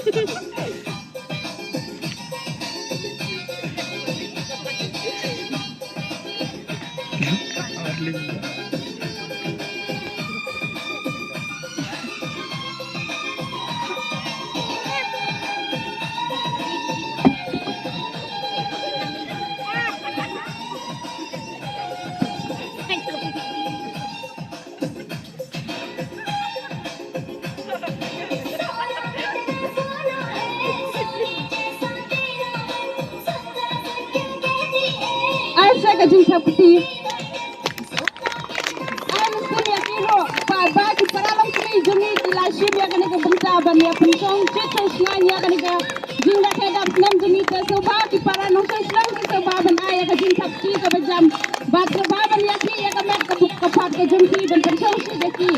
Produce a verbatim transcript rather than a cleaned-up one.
Ai sa ka jingthap kti. Ai ngi ïa ki ruh ba ba ki para longkmie jong ngi ki la shim ïa kane ka bynta ban ïa pynshong shit shong shngain ïa kane ka jingrakhe dap snem jong ngi. Te sngewbha ki para nongshong shnong ki sngewbha ban ai ïa ka jingthap kti kaba jam bad sngewbha ban ïa ki ïa ka met ka buh ka phad ka jong ki ban pynshong shit ïa ki.